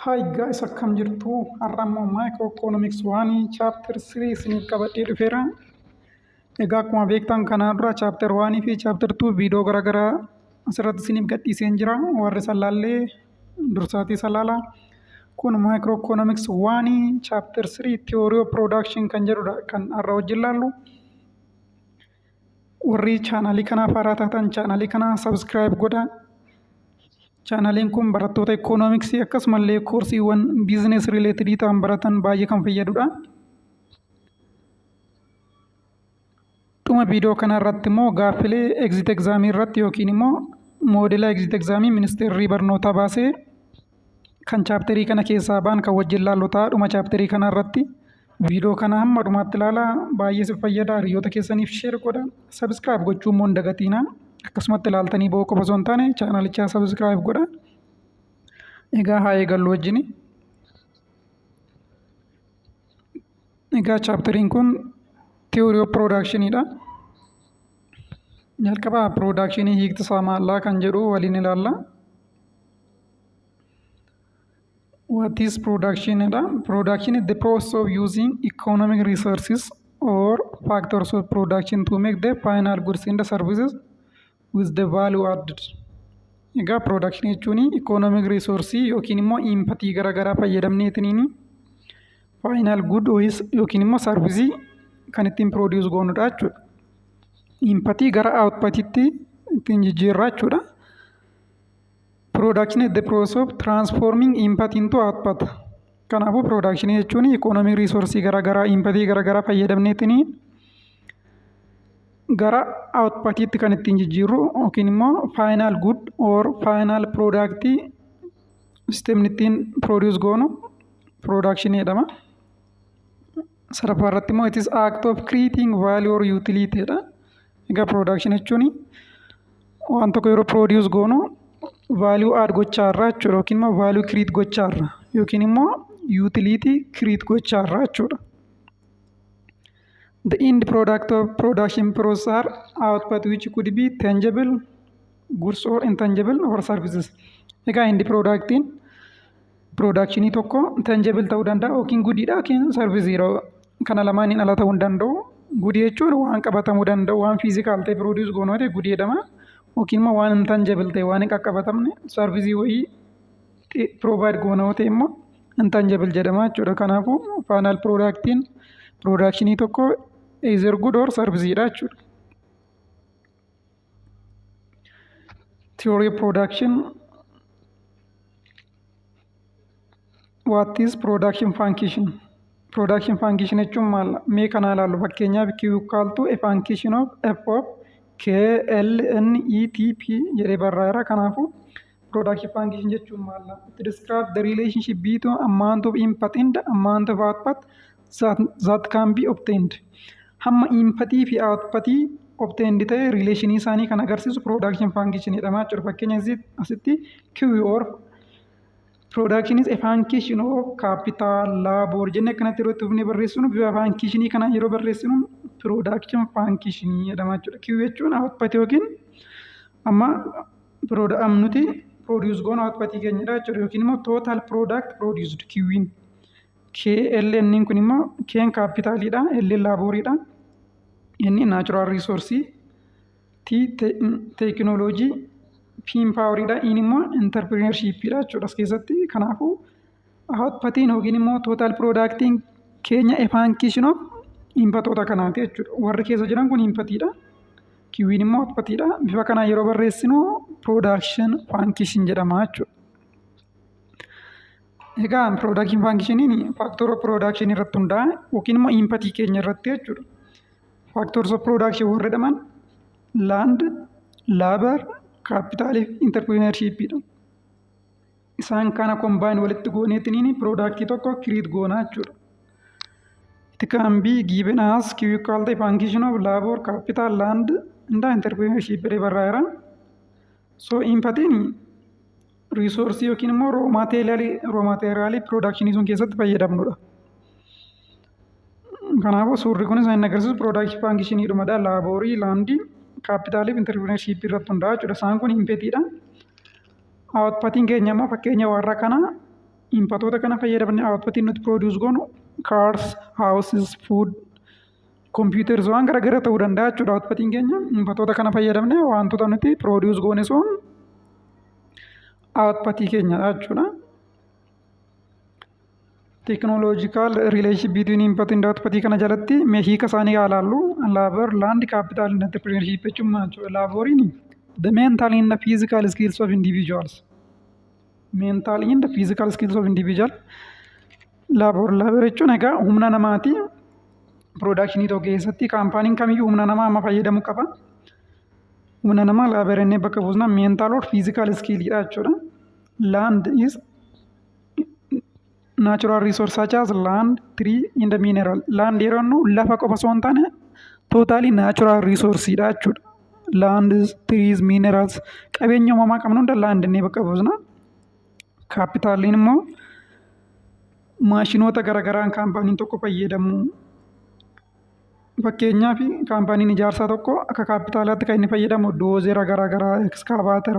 Hi guys, akkam jirtu? Har'a immoo microeconomics 1 chapter 3 isiniif qabadhee dhufeera. Egaa akkuma beektan kanaan dura chapter 1 fi chapter 2 viidiyoo garaagaraa asirratti isiniif gadhiiseen jira. Warri san laallee dursaatii isa laala. Kun microeconomics 1 chapter 3 theory of production kan jedhudha kan har'a wajjin laallu. Warri chaanaalii kanaaf haaraa taatan chaanaalii kana subscribe godhaa. Chaanaaliin kun barattoota ikoonomiksii akkasumallee koorsiiwwan biizinees rileetidii ta'an baratan baay'ee kan fayyadudha. Dhuma viidiyoo kana irratti immoo gaaffilee exit exaamii irratti yookiin immoo moodela exit exaamii ministeerri barnootaa baasee kan chaapterii kana keessaa ba'an kan wajjin laallu ta'a dhuma chaapterii kana irratti. Viidiyoo kana hamma dhumaatti ilaalaa, baay'ee isin fayyada. Hiriyoota keessaniif share godha. Subscribe gochuu immoo hin dagatiina. Akkasumatti ilaaltanii ba'uu qofa osoo hin taane chaanalichaa subscribe godha. Egaa haa eegallu wajjini. Egaa chaapteriin kun theory of production dha. Jalqaba production hiikti isaa maallaa kan jedhu waliin ilaalla. What is production dha? Production is the process of using economic resources or factors of production to make the final goods and services with the value added. Egaa production jechuun economic resource yookiin immoo inputii garaagaraa fayyadamneetiniin final good yookiin immoo service kan ittiin produce goonudha jechuudha. Inputii gara outputitti ittiin jijjiirraa jechuudha. Production is the process of transforming input into output. Kanaafuu production jechuun economic resource garaagaraa, inputii garaagaraa fayyadamneetiin gara outputiitti kan ittiin jijjiirru yookiin immoo final good or final product systemni ittiin produce goonu production jedhama. Sadaffaa irratti immoo it is act of creating value or utility dha. Egaa production jechuun waan tokko yeroo produce goonu value add gochaa irraa jechuudha yookiin immoo value create gochaa irra yookiin immoo utility create gochaa irraa jechuudha. The end product of production process are output which could be tangible goods or intangible or services. Egaa end productiin productionii tokko tangible ta'uu danda'a yookiin goodiidha yookiin serviceidha. Kana lamaaniin ala ta'uu hin danda'u. Goodii jechuun waan qabatamuu danda'u, waan physical ta'e produce goonu ta'e goodii jedhama. Yookiin immoo waan intangible ta'e, waan hin qaqqabatamne, service wayii provide goona yoo ta'e immoo intangible jedhama jechuudha. Kanaafuu final productiin productionii tokko either good or service dha jechuudha. Theory of production. What is production function? Production function jechuun maal? Mee kana ilaallu. Fakkeenyaaf Q equal to a function of f of K L N E T P jedhee barraa'eera. Kanaafuu production function jechuun maal? It describes the relationship between amount of input and amount of output that can be obtained. Hamma inputii fi outputii obtained ta'e relationii isaanii kan agarsiisu production function jedhama jechuudha. Fakkeenya asitti Q or production is a function of capital, labor jennee akkanatti yeroo itti fufnee barreessinu, bifa functionii kanaan yeroo barreessinu production function jedhama jechuudha. Q jechuun output yookiin amma nuti produce goonu output keenyadha jechuudha yookiin immoo total product produced Q'n. K L N kun immoo K'n kaapitaaliidha, L laaboriidha, N natural resource, T teekinooloojii, P'n poweriidha, E'n immoo entrepreneurshipidha jechuudha as keessatti. Kanaafuu outputiin yookiin immoo total productiin keenya a function of inputoota kanaati jechuudha. Warri keessa jiran kun inputiidha. Q'n immoo outputiidha. Bifa kanaan yeroo barreessinu production function jedhama jechuudha. Egaa production functioniin factor of production irratti hundaa'a yookiin immoo inputii keenya irratti jechuudha. Factors of production warri jedhaman land, labor, capital fi entrepreneurshipidha. Isaan kana combine walitti gooneetiniin product tokko create goonaa jechuudha. It can be given as Q equal to function of labor, capital, land and entrepreneurship jedhee barraa'eera. So inputiin resource yookiin immoo raw material production sun keessatti fayyadamnudha. Kanaafuu suurri kunis kan inni agarsiisu production function dhumadha. Laborii, landii, capitalii fi entrepreneurship irratti hundaa'a jechuudha. Isaan kun inputiidha. Outputiin keenya immoo fakkeenya warra kana Inputoota kana fayyadamne outputiin nuti produce goonu cars, houses, food, computers waan garaagaraa ta'uu danda'a jechuudha outputiin keenya. Inputoota kana fayyadamne wantoota nuti produce goone sun outputii keenyadha jechuudha. Technological relationship between input and output kana jalatti mee hiika isaanii haa ilaallu. Labor, land, capital and entrepreneurship jechuun maal jechuudha? Laboriin the mental and the physical skills of individuals. Mental and the physical skills of individual. Labor jechuun egaa humna namaati. Productionii tokko keessatti kaampaaniin kamiyyuu humna namaa amma fayyadamuu qaba. Humna namaa labor jennee bakka buusna, mental or physical skill dha jechuudha. Land is natural resource such as land, tree and the mineral. Land yeroo jennu lafa qofa osoo hin taane totally natural resource dha jechuudha. Land, trees, minerals, qabeenya uumamaa qabnu hunda land jennee bakka buusna. Capitaliin immoo maashinoota garagaraan kaampaaniin tokko fayyadamu. Fakkeenyaaf, kaampaaniin ijaarsaa tokko akka capitalaatti kan inni fayyadamu dozer garaagaraa, excavator,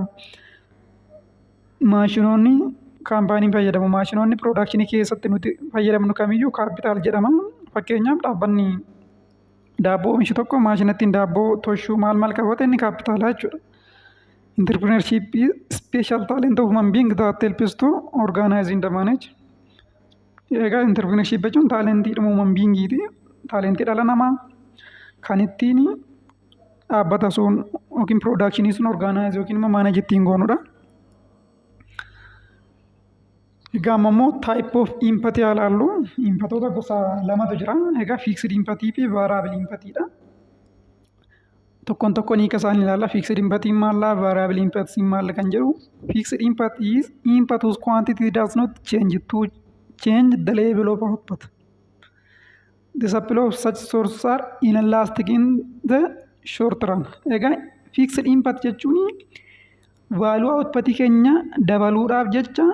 maashinoonni kaampaaniin fayyadamu. Maashinoonni productionii keessatti nuti fayyadamnu kamiyyuu capital jedhama. Fakkeenyaaf, dhaabbanni daabboo oomishu tokko maashina ittiin daabboo tolchuu maal maal qabate inni capitala jechuudha. Entrepreneurship is special talent of human being that helps to organize and manage. Egaa entrepreneurship jechuun talentiidhuma human beingiiti. Talentii dhala namaa kan ittiin dhaabbata sun yookiin productionii sun organize yookiin immoo manage ittiin goonudha. Egaa amma immoo type of input haa ilaallu. Inputoota gosa lamatu jira. Egaa fixed input fi variable inputidha. Tokkoon tokkoon hiika isaanii ilaalla. Fixed inputiin maallaa, variable inputiin maalla kan jedhu. Fixed input is input whose quantity does not change to change the level of output. The supply of such sources are inelastic in the short run. Egaa fixed input jechuun value outputii keenya dabaluudhaaf jecha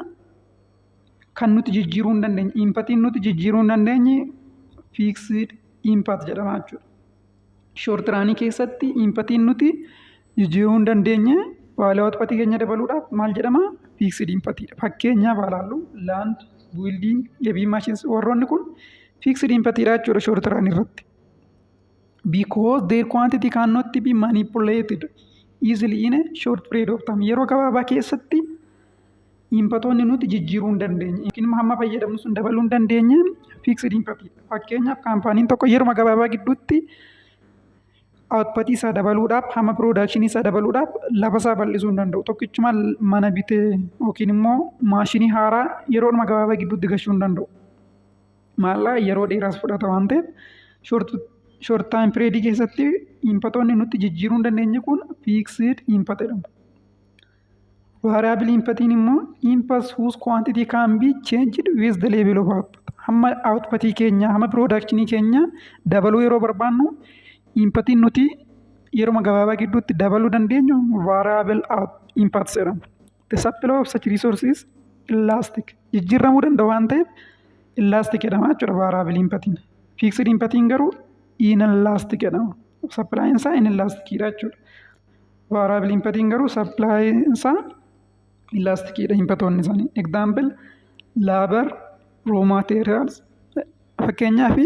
kan nuti jijjiiruu hin dandeenye, inputiin nuti jijjiiruu hin dandeenye fixed input jedhama jechuudha. Short runii keessatti inputiin nuti jijjiiruu hin dandeenye value outputii keenya dabaluudhaaf maal jedhama? Fixed inputidha. Fakkeenyaaf haa ilaallu: land, building, heavy machines, warroonni kun fixed inputidha jechuudha short run irratti. Because their quantity cannot be manipulated easily in a short period of time. Yeroo gabaabaa keessatti inputoonni nuti jijjiiruu hin dandeenye yookiin immoo hamma fayyadamnu sun dabaluu hin dandeenye fixed inputidha. Fakkeenyaaf, kaampaaniin tokko yeroo gabaabaa gidduutti outputii isaa dabaluudhaaf, hamma productionii isaa dabaluudhaaf lafa isaa bal'isuu hin danda'u. Tokkichuma mana bitee yookiin immoo maashinii haaraa yeroodhuma gabaabaa gidduutti gashuu hin danda'u. Maallaa yeroo dheeraas fudhata waan ta'eef, short time period keessatti inputoonni nuti jijjiiruu hin dandeenye kun fixed input jedhamu. Variable inputiin immoo inputs whose quantity can be changed with the level of output. Hamma outputii keenya, hamma productionii keenya dabaluu yeroo barbaannu inputiin nuti yeroo gabaabaa gidduutti dabaluu dandeenyu variable inputs jedhamu. The supply of such resources elastic. Jijjiiramuu danda'u waan ta'eef elastic jedhama jechuudha variable inputiin. Fixed inputiin garuu inelastic jedhama. Supplyin isaa inelasticidha jechuudha. Variable inputiin garuu supplyin isaa elasticidha inputoonni isaanii. Example, labor, raw materials. Fakkeenyaaf,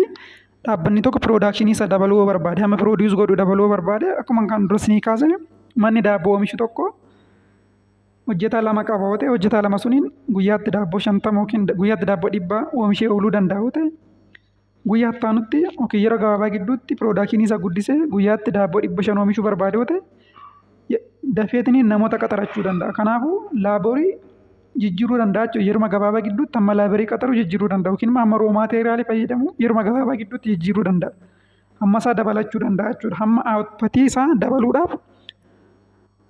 dhaabbanni tokko productionii isaa dabaluu barbaade, hamma produce godhu dabaluu barbaade, akkuma kan dura isinii kaase manni daabboo oomishu tokko hojjetaa lama qaba yoo ta'e, hojjetaa lama suniin guyyaatti daabboo 50 yookiin guyyaatti daabboo 100 oomishee ooluu danda'a yoo ta'e, guyyaa itti aanutti yookiin yeroo gabaabaa gidduutti productionii isaa guddisee guyyaatti daabboo 500 oomishuu barbaade yoo ta'e, dafeetiniin namoota qaxarachuu danda'a. Kanaafuu laborii jijjiiruu danda'a jechuudha. Yeruma gabaabaa gidduutti hamma laborii qaxaru jijjiiruu danda'a yookiin immoo hamma raw materialii fayyadamu yeruma gabaabaa gidduutti jijjiiruu danda'a. Hamma isaa dabalachuu danda'a jechuudha. Hamma outputii isaa dabaluudhaaf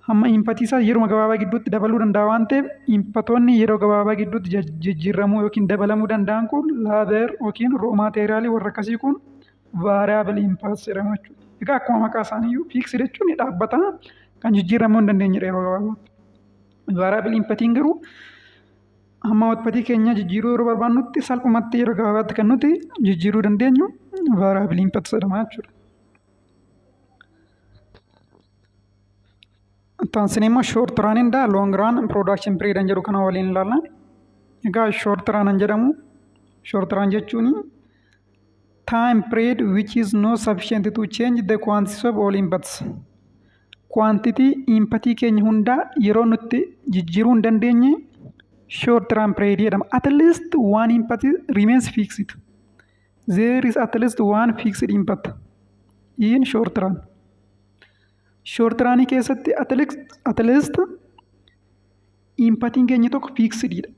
hamma inputii isaa yeruma gabaabaa gidduutti dabaluu danda'a waan ta'eef, inputoonni yeroo gabaabaa gidduutti jijjiiramuu yookiin dabalamuu danda'an kun labor yookiin raw materialii warra akkasii kun variable inputs jedhamu jechuudha. Egaa akkuma maqaa isaaniiyyuu fixed jechuun dhaabbata kan jijjiiramuu hin dandeenyedha yeroo gabaabaatti. Variable inputiin garuu hamma outputii keenya jijjiiruu yeroo barbaannutti salphumatti yeroo gabaabaatti kan nuti jijjiiruu dandeenyu variable inputs jedhama jechuudha. Itti aansinee immoo short run and long run production period jedhu kana waliin ilaalla. Egaa short run kan jedhamu, short run jechuun time period which is not sufficient to change the quantities of all inputs. Quantity inputii keenya hundaa yeroo nutti jijjiiruu hin dandeenye short run period jedhama. At least one input remains fixed. There is at least one fixed input in short run. Short run keessatti at least inputiin keenya tokko fixedidha.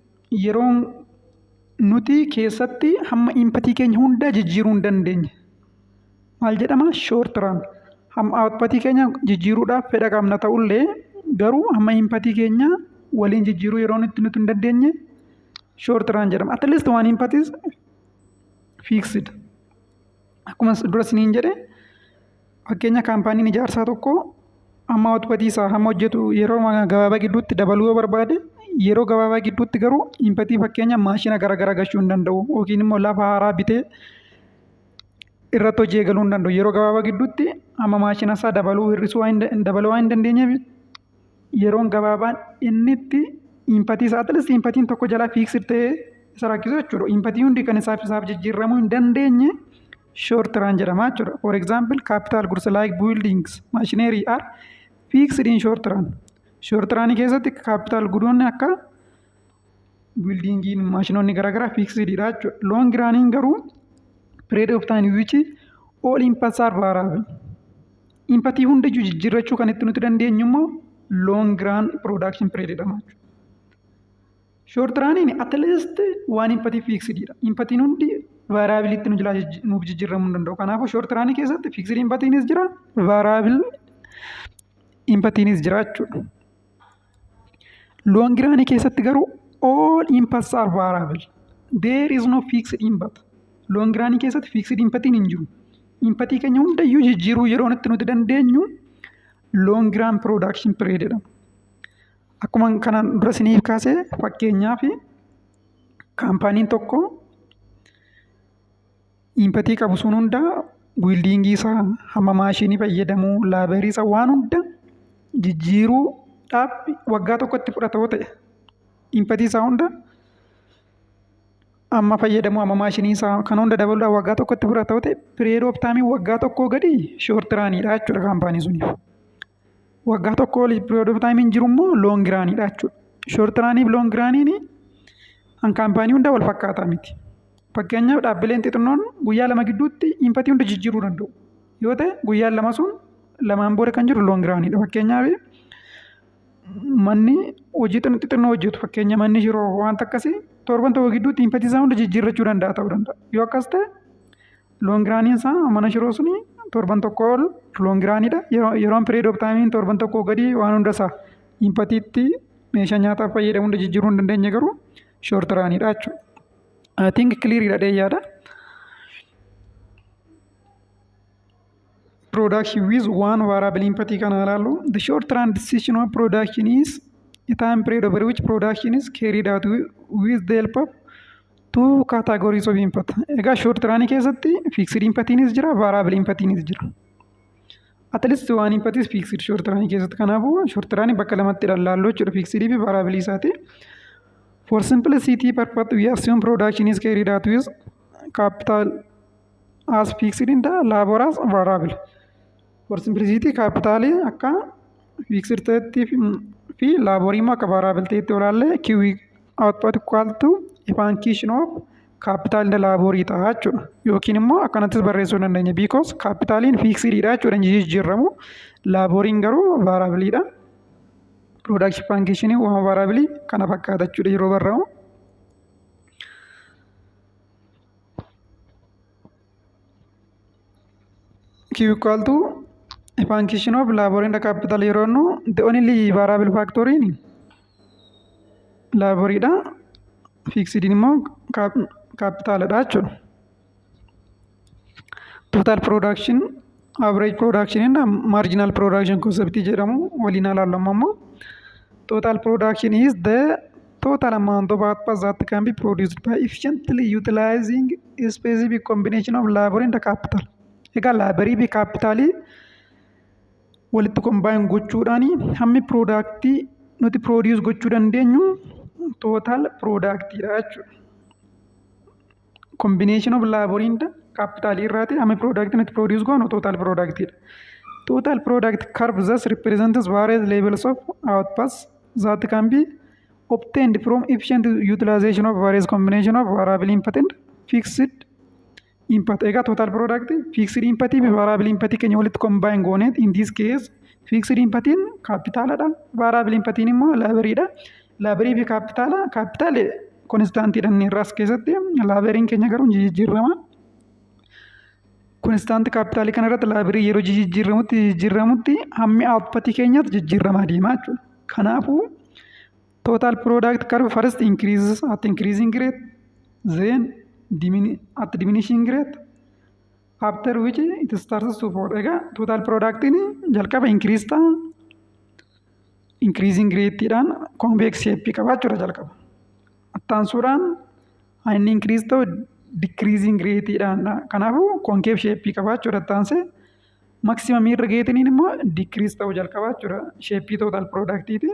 Yeroo nuti keessatti hamma inputii keenya hundaa jijjiiruu hin dandeenye. Maal jedhama? Short run. Hamma outputii keenya jijjiiruudhaaf fedha qabna ta'ullee, garuu hamma inputii keenya waliin jijjiiruu yeroo nuti hin dandeenye short run jedhama. At least one input is fixed. Akkuma dura isiniin jedhe, fakkeenya kaampaaniin ijaarsaa tokko amma outputii isaa hamma hojjetu yeroo gabaabaa gidduutti dabaluu yoo barbaade, yeroo gabaabaa gidduutti garuu inputii, fakkeenya maashina garaagaraa gashuu hin danda'u, yookiin immoo lafa haaraa bitee irratti hojii eegaluu hin danda'u. Yeroo gabaabaa gidduutti amma maashina isaa dabaluu hir'isuu waan dabaluu waan hin dandeenyeef, yeroon gabaabaan inni itti inputii isaa at least inputiin tokko jalaa fixed ta'ee isa rakkisu jechuudha. Inputii hundi kan isaaf jijjiiramuu hin dandeenye short run jedhama jechuudha. For example, capital goods like buildings, machinery are fixed in short run. Short run keessatti capital goodonni akka buildingiin, maashinoonni garaagaraa fixedidha jechuudha. Long runiin garuu period of time which all inputs are variable. Inputii hundayyuu jijjiirrachuu kan itti nuti dandeenyu immoo long run production period jedhama jechuudha. Short runiin at least one inputii fixedidha. Inputiin hundi variableitti nu jalaa nuuf jijjiiramuu hin danda'u. Kanaafuu short runii keessatti fixed inputiinis jira, variable inputiinis jira jechuudha. Long runii keessatti garuu all inputs are variable. There is no fixed input. Long runii keessatti fixed inputiin hin jiru. Inputii keenya hundayyuu jijjiiruu yeroo itti nuti dandeenyu long run production period jedhama. Akkuma kanaan dura isiniif kaasee, fakkeenyaaf kaampaaniin tokko inputii qabu sun hunda, buildingii isaa, hamma maashinii fayyadamuu, laborii isaa, waan hunda jijjiiruudhaaf waggaa tokkotti fudhata yoo ta'e, inputii isaa hunda amma fayyadamu, amma maashinii isaa kan hunda dabaluudhaaf waggaa tokkotti fudhata yoo ta'e, period of time waggaa tokkoo gadi short runiidha jechuudha kaampaanii suniif. Waggaa tokko olii period of time jiru immoo long runiidha jechuudha. Short runii fi long runiin kan kaampaanii hunda wal fakkaataa miti. Fakkeenyaaf, dhaabbileen xixinnoon guyyaa 2 gidduutti inputii hunda jijjiiruu danda'u. Yoo ta'e, guyyaan 2 sun lamaan booda kan jiru long runiidha. Fakkeenyaaf, manni hojii xixinnoo hojjetu, fakkeenya manni shiroo, wanta akkasii, torban tokko gidduutti inputii isaa hunda jijjiirrachuu danda'a ta'uu danda'a. Yoo akkas ta'e, long runiin isaa mana shiroo suni torban tokko ol long runiidha. Yeroon period of timeiin torban tokko gadi waan hunda isaa inputiitti meeshaa nyaataaf fayyadamu hunda jijjiiruu hin dandeenye garuu short runiidha jechuudha. I think clear dha yaada. Production with one variable input kana ilaallu. The short run decision of production is a time period over which production is carried out with the help of two categories of input. Egaa short run keessatti fixed inputiinis jira, variable inputiinis jira. At least one input is fixed short run keessatti. Kanaafuu short run bakka lamatti ilaallu jechuudha, fixed fi variable isaati. For simplicity purpose, we assume production is carried out with capital as fixed in the labor as variable. For simplicity, capital akka fixed ta'etti fi laborii immoo akka variable ta'etti olaalle, Q output equal to a function of capital in the laborii ta'a jechuudha. Yookiin immoo akkanattis barreessuu dandeenya, because capitaliin fixedidha jechuudha, hin jijjiiramu. Laboriin garuu variableidha. Production function waan variable kana fakkaata jechuudha yeroo barraa'u. Q equal to a function of labor and capital yeroo jennu, the only variable factor laboridha. Fixed immoo capitaladha jechuudha. Total production, average production and marginal production concept jedhamu waliin ilaallamu ammoo. Total production is the total amount of output that can be produced by efficiently utilizing a specific combination of labor and capital. Egaa laborii fi capitalii walitti combine gochuudhaan hammi productii nuti produce gochuu dandeenyu total productidha jechuudha. Combination of labor and capital irraati hammi product nuti produce goonu total productidha. Total product curve thus represents various levels of outputs that can be obtained from efficient utilization of various combination of variable input and fixed input. Egaa total product fixed input fi variable input keenya walitti combine gooneet, in this case fixed inputiin kaapitaaladha. Variable inputiin immoo laboriidha. Laborii fi kaapitaala, kaapitaali constantiidha inni irraas keessatti, laboriin keenya garuu jijjiirama. Constant kaapitaalii kana irratti laborii yeroo jijjiiramutti hammi outputii keenyaatti jijjiiramaa deema jechuudha. Kanaafuu total product curve first increases at increasing rate, then at diminishing rate, after which it starts to fall. Egaa total productiin jalqaba increase ta'a. Increasing rateidhaan convex shape qaba jechuudha jalqaba. Ittaansuudhaan inni increase ta'u decreasing rateidhaan, kanaafuu concave shape qaba jechuudha. Ittaansee maximum irra geetiniin immoo decrease ta'uu jalqaba jechuudha shape total productiiti.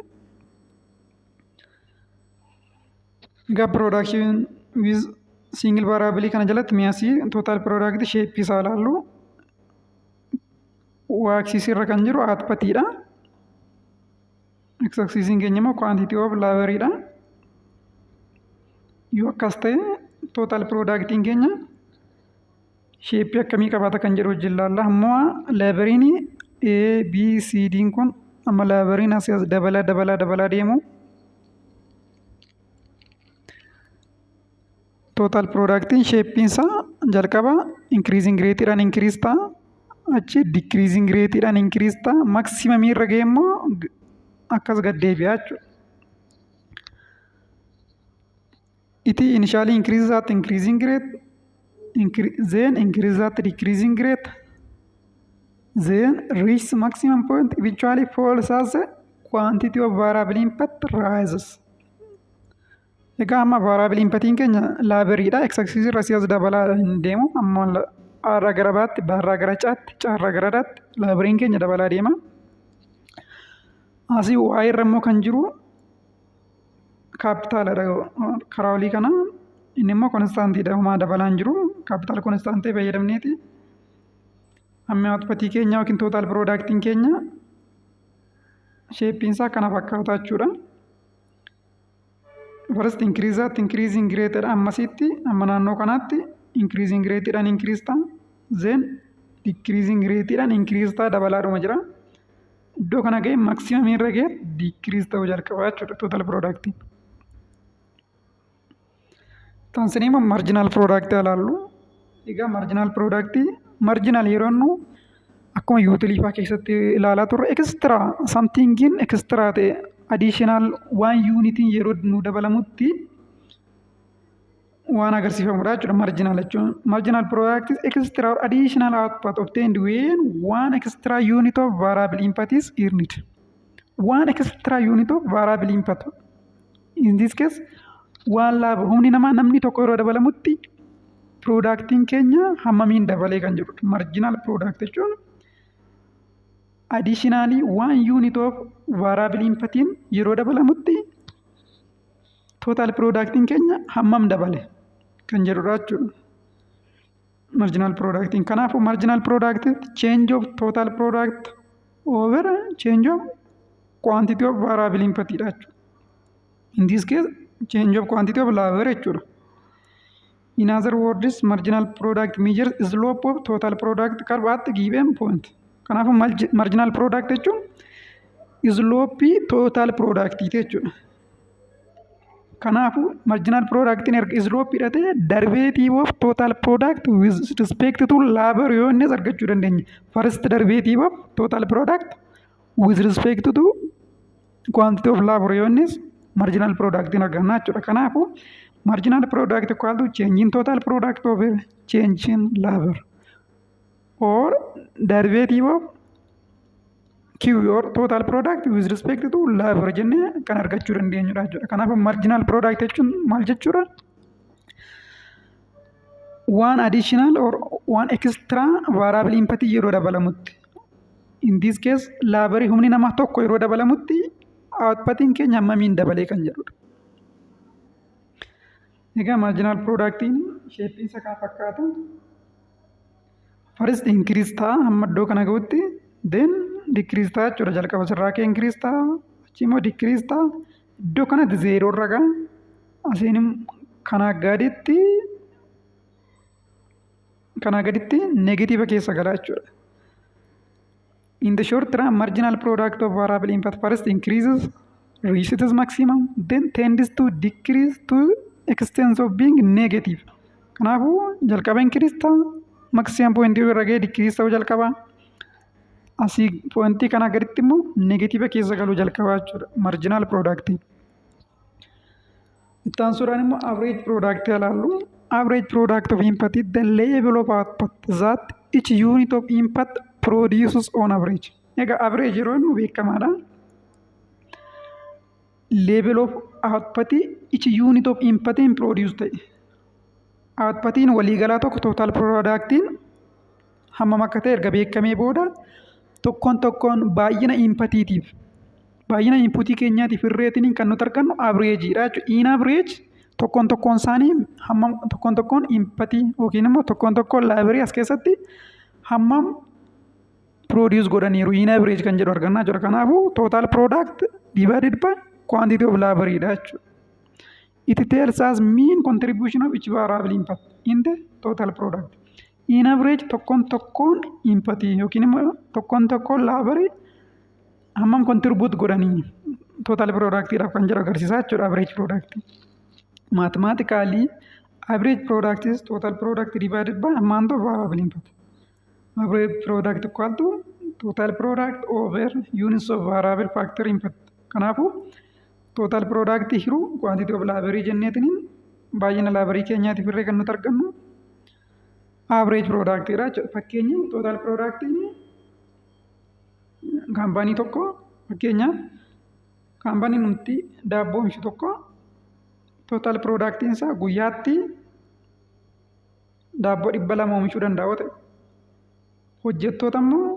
Egaa production with single variable kana jalatti mi'asii total product shape isaa ilaallu. Y axis irra kan jiru outputiidha. X axisiin keenya immoo quantity of laboriidha. Yoo akkas ta'e total productiin keenya shape akkamii qabaata kan jedhu wajjin ilaalla. Ammoo laboriin A, B, C, D kun amma laboriin asii as dabalaa dabalaa dabalaa deemu. Total productiin shapein isaa jalqaba increasing rateidhaan increase ta'a. Achi decreasing rateidhaan increase ta'a. Maximum irra ga'e immoo akkas gad deebi'a jechuudha. It initially increases at increasing rate, then increases at decreasing rate, then reaches maximum point, eventually falls as the quantity of variable input rises. Egaa amma variable inputiin keenya laboriidha. X axis irra asii as dabalaa hin deemu. Amma A irraa gara B'tti, B irraa gara C'tti, C irraa gara D'tti laboriin keenya dabalaa deema. Asii Y irra immoo kan jiru kaapitaaladha. Karaa olii kana inni immoo constantiidha. Homaa dabalaa hin jiru. Capital constantii fayyadamneeti. Hammi outputii keenya yookiin total productiin keenya shapein isaa kana fakkaata jechuudha. First increase at increasing rate dha, ammasitti amma naannoo kanaatti increasing rate dhaan increase ta'a. Then decreasing rate dhaan increase ta'a, dabalaadhuma jira. Iddoo kana ga'e, maximum irra ga'e, decrease ta'uu jalqaba jechuudha total productiin. Taansinii immoo marginal product ilaallu. Egaa marginal product, marginal yeroo jennu akkuma utility fa'aa keessatti ilaalaa turre, extra somethingin extra ta'e, additional waan unitiin yeroo nu dabalamutti waan agarsiifamudha jechuudha marginal jechuun. Marginal product is extra or additional output obtained when one extra unit of variable input is earned. One extra unit of variable input. In this case, waan laaba humni namaa namni tokko yeroo dabalamutti productiin keenya hammamiin dabalee kan jedhudha. Marginal product jechuun additionally one unit of variable inputiin yeroo dabalamutti total productiin keenya hammam dabale kan jedhudha jechuudha. Marginal productiin, kanaafuu marginal product change of total product over change of quantity of variable input dha jechuudha. In this case, change of quantity of labor jechuudha. In other words, marginal product measures slope of total product curve at given point. Kanaafuu marginal product jechuun slope total product jechuudha. Kanaafuu marginal productiin erga slope hidhatee derivative of total product with respect to labor yoo innis argachuu dandeenya. First derivative of total product with respect to quantity of labor yoo innis marginal productiin arganna jechuudha. Kanaafuu marginal product equal to change in total product over change in labor or derivative of Q or total product with respect to labor jennee kan argachuu dandeenyudha jechuudha. Kanaaf marginal product jechuun maal jechuudha? One additional or one extra variable input yeroo dabalamutti. In this case, laborii humni namaa tokko yeroo dabalamutti outputiin keenya hammamiin dabalee kan jedhudha. Egaa marginal productiin shapeiin isaa kana fakkaata. First increase ta'a hamma iddoo kana gahutti, then decrease ta'a jechuudha. Jalqaba sirraa ka'ee increase ta'a, achi immoo decrease ta'a. Iddoo kanatti zeeroo irra ga'a. Asiin kanaa gaditti negative keessa gala jechuudha. In the short run, marginal product of variable input first increases, reaches its maximum, then tends to decrease to extent of being negative. Kanaafuu jalqaba increase ta'a, maximum point irra ga'ee decrease ta'uu jalqaba. Asii pointii kanaa gaditti immoo negative keessa galuu jalqaba jechuudha marginal product. Itti aansuudhaan immoo average product ilaallu. Average product of input is the level of output that each unit of input produces on average. Egaa average yeroo inni beekamaadha. Level of output each unit of input produce ta'e. Outputiin waliigalaa tokko, total productiin, hammam akka ta'e erga beekamee booda, tokkoon tokkoon baay'ina inputiitiif, baay'ina inputii keenyaatiif hirreetiin kan nuti argannu averageiidha jechuudha. In average tokkoon tokkoon isaanii hammam, tokkoon tokkoon inputii yookiin immoo tokkoon tokkoon laborii as keessatti hammam produce godhaniiru in average kan jedhu argannaa jechuudha. Kanaafuu total product divided by quantity of laboriidha jechuudha. It tells us mean contribution of each variable input in the total product. In average tokkoon tokkoon inputii yookiin immoo tokkoon tokkoon laborii hammam contribute godhanii total productiidhaaf kan jedhu agarsiisa jechuudha average product. Mathematically, average product is total product divided by amount of variable input. Average product equal to total product over units of variable factor input. Kanaafuu total product hiruu quantity of laborii jenneetiniin baay'ina laborii keenyaatiif irree kan nuti argannu average product dha jechuudha. Fakkeenya, total productiin kaampaanii tokko, fakkeenyaaf kaampaanii nuti daabboo oomishu tokko, total productiin isaa guyyaatti daabboo 200 oomishuu danda'a yoo ta'e, hojjettoota immoo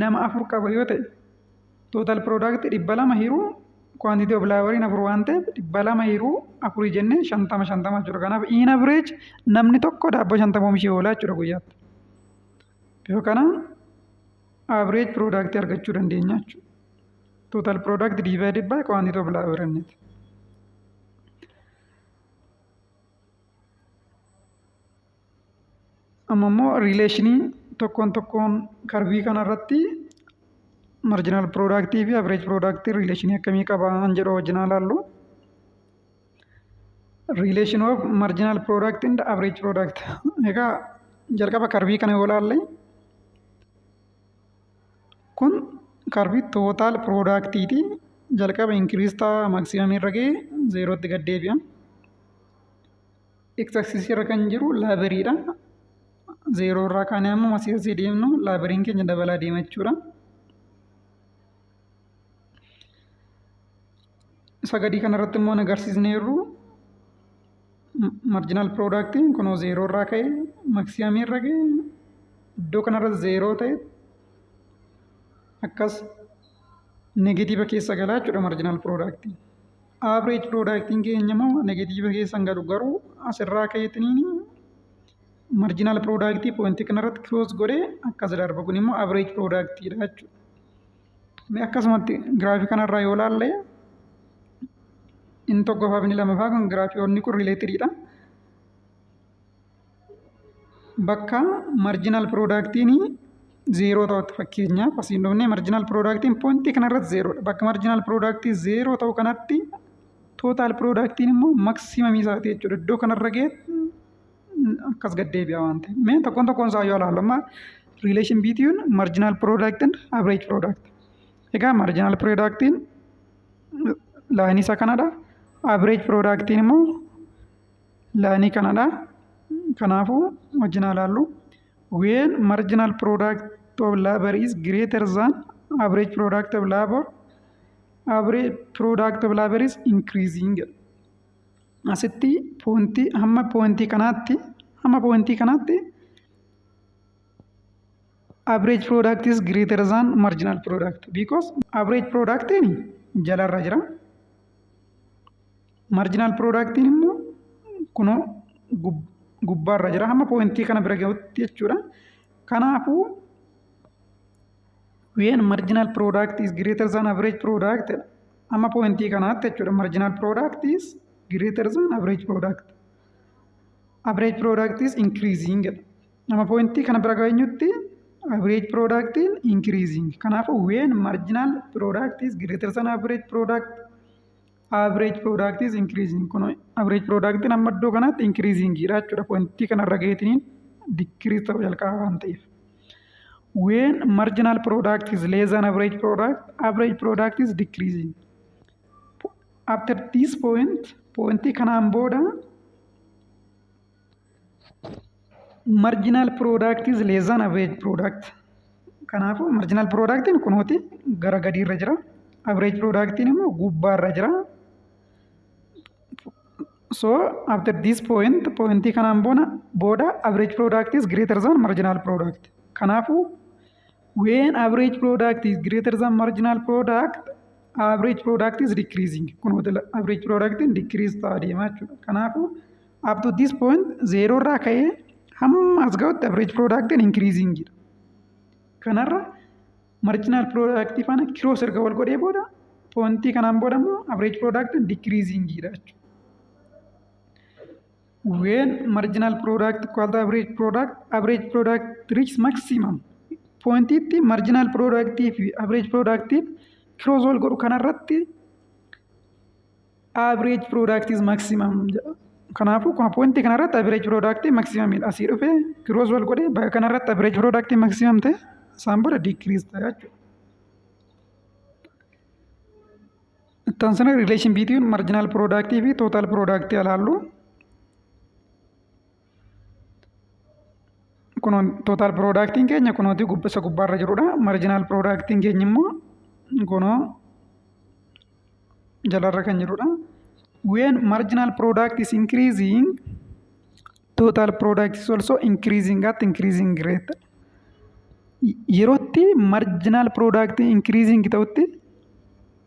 nama afur qaba yoo ta'e, total product 200 hiruu quantity of laboriin afur waan ta'eef, 200 hiruu afurii jennee 50 50 jechuudha. Kanaaf in average namni tokko daabboo 50 oomishee oolaa jechuudha guyyaatti. Bifa kanaan average product argachuu dandeenya jechuudha. Total product divided by quantity of labor jenneeti. Amma immoo relationii tokkoon tokkoon curveii kanarratti marginal productii fi average productii relationii akkamii qaba kan jedhu wajjin haa ilaallu. Relation of marginal product and average product. Egaa jalqaba curveii kana yoo ilaalle, kun curveii total productiiti. Jalqaba increase ta'a, maximum irra ga'ee zeerootti gad deebi'a. X axis irra kan jiru laboriidha. Zeeroo irraa kaanee amma asii asii deemnu laboriin keenya dabalaa deema jechuudha. Isa gadii kanarratti immoo agarsiisneerru, marginal productiin kunoo zeeroo irraa ka'ee maximumii irra ga'ee iddoo kanarra zeeroo ta'e akkas negative keessa galaa jechuudha marginal productiin. Average productiin keenya immoo negative keessa hin galu, garuu asirraa ka'eetiniin marginal productii pointii kanarratti cross godhee akkas darba. Kun immoo average productiidha jechuudha. Mee akkasumatti giraafii kanarraa yoo ilaalle, inni tokkoffaa fi inni lammaffaa kun giraafiiwwan kun relatediidha. Bakka marginal productiin zeeroo ta'utti, fakkeenyaaf asiin dhufnee marginal productiin pointii kanarratti zeeroodha. Bakka marginal productii zeeroo ta'u kanatti total productiin immoo maximumii isaati jechuudha. Iddoo kanarra ga'ee akkas gad deebi'a waan ta'eef. Mee tokkoon tokkoon isaa yoo ilaallu amma, relation between marginal product and average product. Egaa marginal productiin lineii isa kanadha. Average productiin immoo lineii kanadha. Kanaafuu wajjin haa ilaallu. When marginal product of labor is greater than average product of labor, average product of labor is increasing. Asitti pointii hamma pointii kanaatti average product is greater than marginal product because average productiin jalarra jira. Marginal productiin immoo Kunoo gubbaarra jira hamma pointii kana bira gahutti jechuudha. Kanaafuu when marginal product is greater than average product, amma pointii kanaatti jechuudha. Marginal product is greater than average product. Average product is increasing jedha. Amma pointii kana bira geenyutti average product is increasing. Kanaafuu when marginal product is greater than average product, average product is increasing. Kun average product amma iddoo kanaatti increasing dha jechuudha. Pointii kanarra gaheetiniin decrease ta'uu jalqaba waan ta'eef. When marginal product is less than average product, average product is decreasing. After this point, pointii kanaan booda marginal product is less than average product. Kanaafuu marginal productiin kunooti gara gadiirra jira. Average productiin immoo gubbaarra jira. So after this point, pointii kanaan booda average product is greater than marginal product. Kanaafuu when average product is greater than marginal product, average product is decreasing. Kunooti average product decrease ta'aa deema jechuudha. Kanaafuu up to this point, zero irraa ka'ee hamma as ga'utti average product increasing dha. Kanarra marginal product faana cross erga wal godhee booda, pointii kanaan booda immoo average product decreasing dha jechuudha. When marginal product equal to average product, average product reaches maximum. Pointiitti marginal product fi average product cross wal godhu kanarratti average product is maximum jedha. Kanaafuu kun pointii kanarratti average product maximum dha. Asii dhufee cross wal godhee bakka kanarratti average product maximum ta'e, isaan booda decrease ta'a jechuudha. Itti aansanii relation between marginal product fi total product ilaallu. Kun total productiin keenya kunooti isa gubbaarra jirudha. Marginal productiin keenya immoo kunoo jalarra kan jirudha. When marginal product is increasing, total product is also increasing at increasing rate. Yerootti marginal product increasing ta'utti,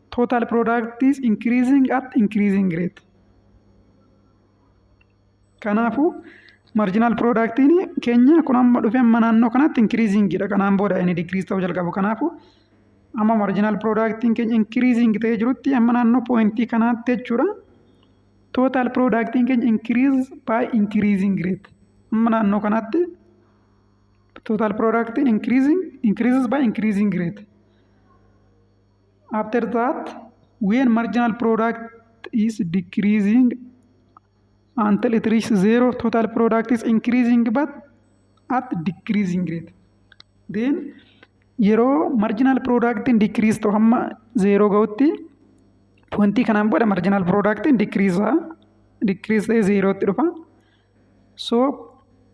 total product is increasing at increasing rate. Kanaafuu marginal productiin keenya kun amma dhufee amma naannoo kanatti increasing dha. Kanaan booda inni decrease ta'uu jalqabu. Kanaafuu amma marginal productiin keenya increasing ta'ee jirutti, amma naannoo pointii kanaatti jechuudha. Total productiin keenya increase by increasing rate. Amma naannoo kanaatti total productiin increases by increasing rate. After that, when marginal product is decreasing until it reaches zero, total product is increasing but at decreasing rate. Then yeroo marginal productiin decrease ta'u hamma zero ga'utti, pointii kanaan booda marginal productiin decrease ta'ee zeerootti dhufa. So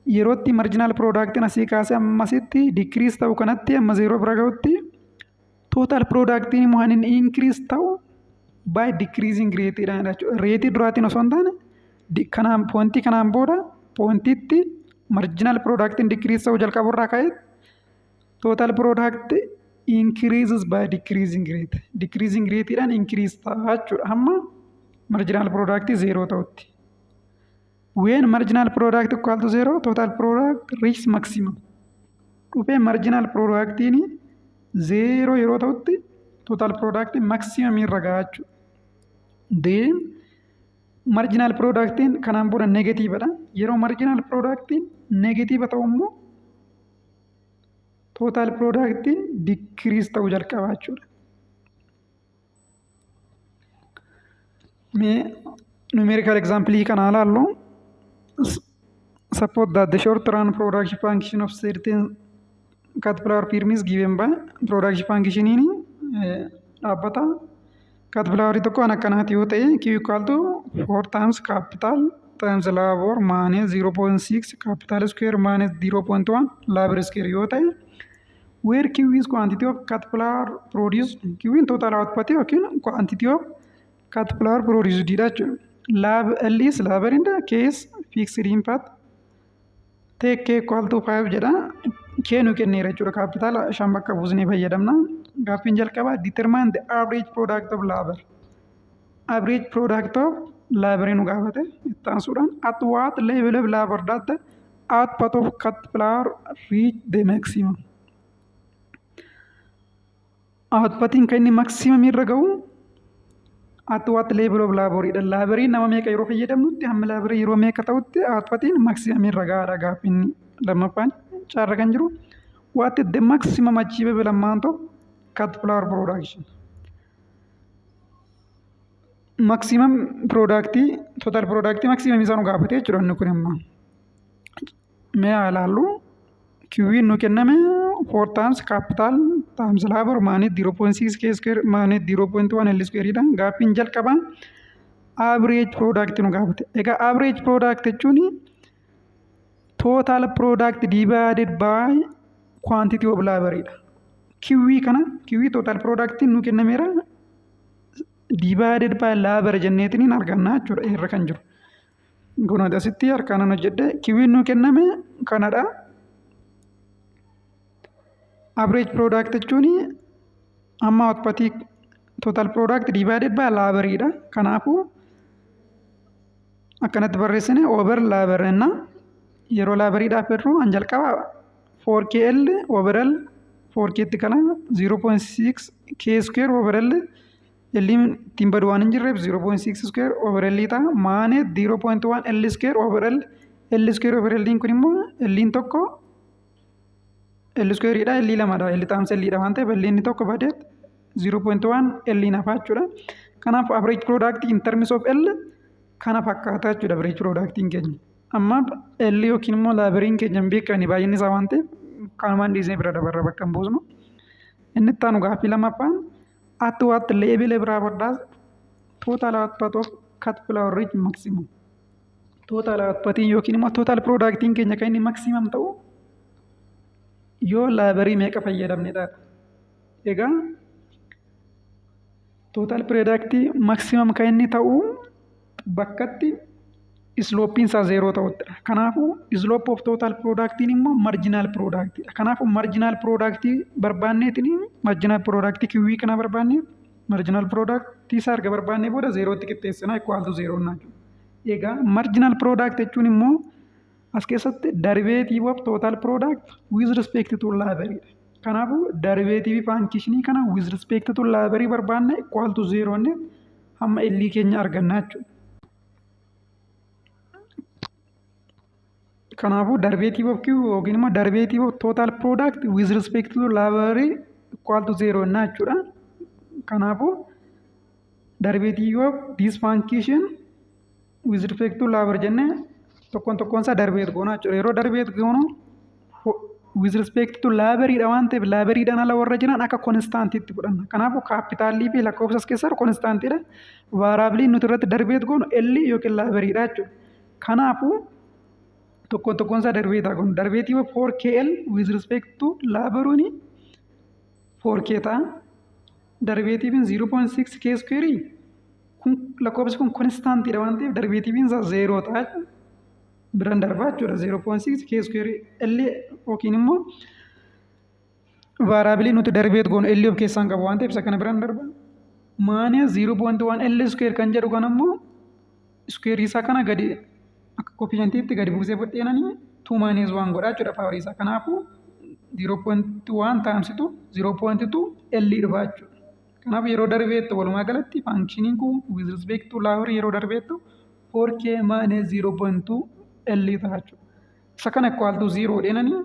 yerootti marginal productiin asii kaasee ammasitti decrease ta'u kanatti, amma zero bira ga'utti, total productiin immoo kan inni increase ta'u by decreasing rate dha jechuudha. Rateii duraatiin osoo hin taane, kanaan pointii kanaan booda pointiitti marginal productiin decrease ta'uu jalqabu irraa ka'ee total product increases by decreasing rate. Decreasing rate dhaan increase ta'a jechuudha hamma marginal product zero ta'utti. When marginal product equal to zero, total product reaches maximum. Dhufee marginal productiin zero yeroo ta'utti total product maximum irra ga'a jechuudha. Then marginal productiin kanaan booda negative dha. Yeroo marginal productiin negative ta'u immoo total productiin decrease ta'uu jalqaba jechuudha. Mee numerical example kana ilaallu. Suppose that the short run production function of certain cut flower firm is given by production functioniin dhaabbata cut flower tokko kan akkanaati yoo ta'e, Q equal to 4 times capital times labor minus 0.6 capital square minus 0.1 labor square yoo ta'e, where Q is quantity of cut flower produced, Q in total output yookiin quantity of cut flower produced dha jechuudha. Lab L is labor in the case fixed input. Take K equal to 5 jedha. K nu kenneera jechuudha. Kaapitaala shan bakka buusnee fayyadamna. Gaaffiin jalqabaa, determine the average product of labor. Average product of Laborii nu gaafate. Itti aansuudhaan, at what level of labor does the output of cut flower reach the maximum? Outputiin kan inni maximum irra ga'u at what level of laboridha. Laborii nama meeqa yeroo fayyadamnutti, hamma laborii yeroo meeqa ta'utti outputiin maximum irra ga'aadha gaaffiin lammaffaan. Caarra kan jiru, what is the maximum achievable amount of cut flower production? Maximum product, total product maximum isaa nu gaafate jechuudha inni kun immoo. Mee haa ilaallu. Qiin nu kenname 4 times capital times labor minus 0.6 k square minus 0.1 L square dha. Gaaffiin jalqabaa average product nu gaafate. Egaa average product jechuun total product divided by quantity of labor dha. Q kana, Q total product nu kennameera, divided by labor jenneetiin arganna jechuudha irra kan jiru. Kun asitti harkaan hojjedhe. Q nu kenname kanadha. Average product jechuun amma outputii total product divided by labor dha. Kanaafuu akkanatti barreessine over labor enna. Yeroo laboriidhaaf hirru an jalqaba 4KL over L 4K tti kana 0.6 K square over L, L ittiin badu waan hin jirreef 0.6 square over L ta'a, minus 0.1 L square over L. L square over L kun immoo L tokko L square dha, L lamadha, L times L dha waan ta'eef L inni tokko badeet 0.1 L nafaa jechuudha. Kanaaf average product in terms of L kana fakkaata jechuudha average productiin keenya. Amma L yookiin immoo laboriin keenya hin beekamne baay'inni isaa waan ta'eef kanumaan dhiisnee bira dabarra, bakka hin buusnu. Inni itti aanu gaaffii lammaffaan, at what level of labor does total output of cut flower reach maximum? Total outputiin yookiin immoo total productiin keenya kan inni maximum ta'u yoo laborii meeqa fayyadamnedha. Egaa total product maximum kan inni ta'u bakkatti slopeiin isaa zeeroo ta'uttidha. Kanaafuu slope of total productiin immoo marginal productidha. Kanaafuu marginal product barbaanneetiin, marginal product Q kana barbaanne, marginal product isaa erga barbaannee booda zeerootti qixxeessina, equal to zero jechuudha. Egaa marginal product jechuun immoo as keessatti derivative of total product with respect to labor. Kanaafuu derivative functionii kana with respect to labor barbaanne, equal to zero hamma L keenya arganna jechuudha. Kanaafuu derivative of Q yookiin immoo derivative of total product with respect to labor equal to zero jechuudha. Kanaafuu derivative of this function with respect to labor jennee tokkoon tokkoon isaa derivate goona jechuudha. Yeroo derivate goonu with respect to laboriidha waan ta'eef laboriidhaan ala warra jiran akka constantiitti fudhanna. Kanaafuu capitalii fi lakkoofsa as keessaa constantiidha. Variableiin nuti irratti derivate goonu L yookiin laboriidha jechuudha. Kanaafuu tokkoon tokkoon isaa derivate goonu. Derivative of 4KL with respect to laboruuni 4K ta'a. Derivativeiin 0.6 K square kun, lakkoofsi kun constantiidha waan ta'eef derivativeiin isaa zeeroo ta'a. Biraan darbaa jechuudha. 0.6 K square L yookiin immoo variableii nuti derivate goonu L of keessaa hin qabu waan ta'eef isa kana biraan darba. Minus 0.1 L square kan jedhu kan ammoo square isaa kana gadi akka coefficientiitti gadi buusee fudheenanii 2 minus 1 godhaa jechuudha powerii isaa. Kanaafuu 0.1 times 2 0.2 L dhufa jechuudha. Kanaaf yeroo derivateettu walumaa galatti functioniin kun with respect to labor yeroo derivateettu 4K minus 0.2 L ta'a jechuudha. Isa kana equal to 0 dheenanii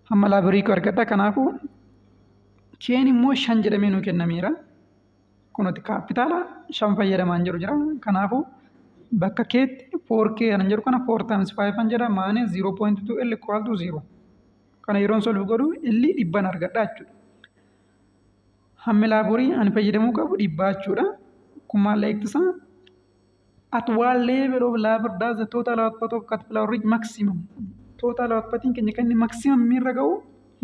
hamma laborii argadha. Kanaafuu K'n immoo 5 jedhamee nuu kennameera. Kunuti capitala 5 fayyadamaan jiru jira. Kanaafuu bakka K'tti 4K kan jedhu kana 4 times 5 kan jedha minus 0.2 L equal to 0. Kana yeroon solve godhu L 100n argadha jechuudha. Hammi laborii ani fayyadamuu qabu 100 jechuudha. Kun maal ittisaa? At what level of labor does the total output of cut flower reach maximum? Total outputiin keenya kan inni maximum irra ga'u